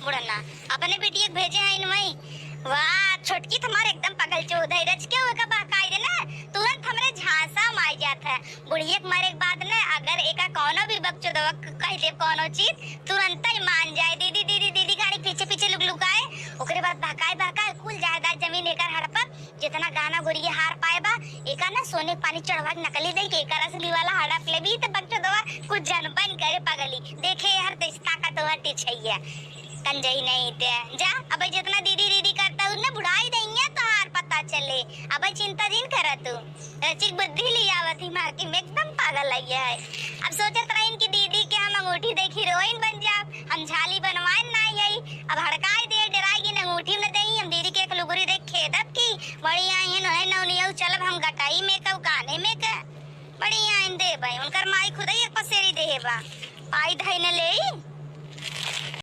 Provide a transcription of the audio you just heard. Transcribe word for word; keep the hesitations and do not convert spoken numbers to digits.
बुढ़ना, अपने बिटिया के भेजे हैं इन वहीं। वाह, छोटकी तो हमारे एकदम पगल चोद है, रच के ओका बहकाई दे ना, तुरंत हमरे झांसा में आ जात है। बुढ़िया के मरे के बाद ना, अगर एका कौनो भी बकचोदवा क-, कह दे कौनो चीज, तुरंत ही मान जाए, "दीदी, दीदी, दीदी," गाड़ी पीछे पीछे लुक लुकाए। ओकरे बाद बहकाए बहकाए कुल जायदाद जमीन एकर हड़पत, जितना गहना गुरिया हार पाए बा, एका ना सोने के पानी चढ़वा के नकली दे के एकर असली वाला हड़प लेबी, त बकचोदवा कुछ जनबन करे पगली। देखे हर देश ताकत तोहर टिछैया, कंजई नहीं ते। जा, अब जितना दीदी दीदी करता हूँ ना, बुढ़ाई देंगे तोहार पता चले। अब चिंता जिन कर तू, रचिक बुद्धि ली आवत ही मार के, एकदम पागल है ये है। अब सोचत रहीन कि दीदी के हम अंगूठी देखी हीरोइन बन जाब, हम झाली बनवाए ना आई। अब हड़काई दे, डराई गिन अंगूठी न देई, हम दीदी के एक लुगरी देख खेदब की बड़ी आई है, नोहे नौनिया चलब हम गटाई में का, काने में का, बड़ी आइन दे भाई, उनकर माई खुद ही एक पसेरी दे बा, पाई धई न लेई।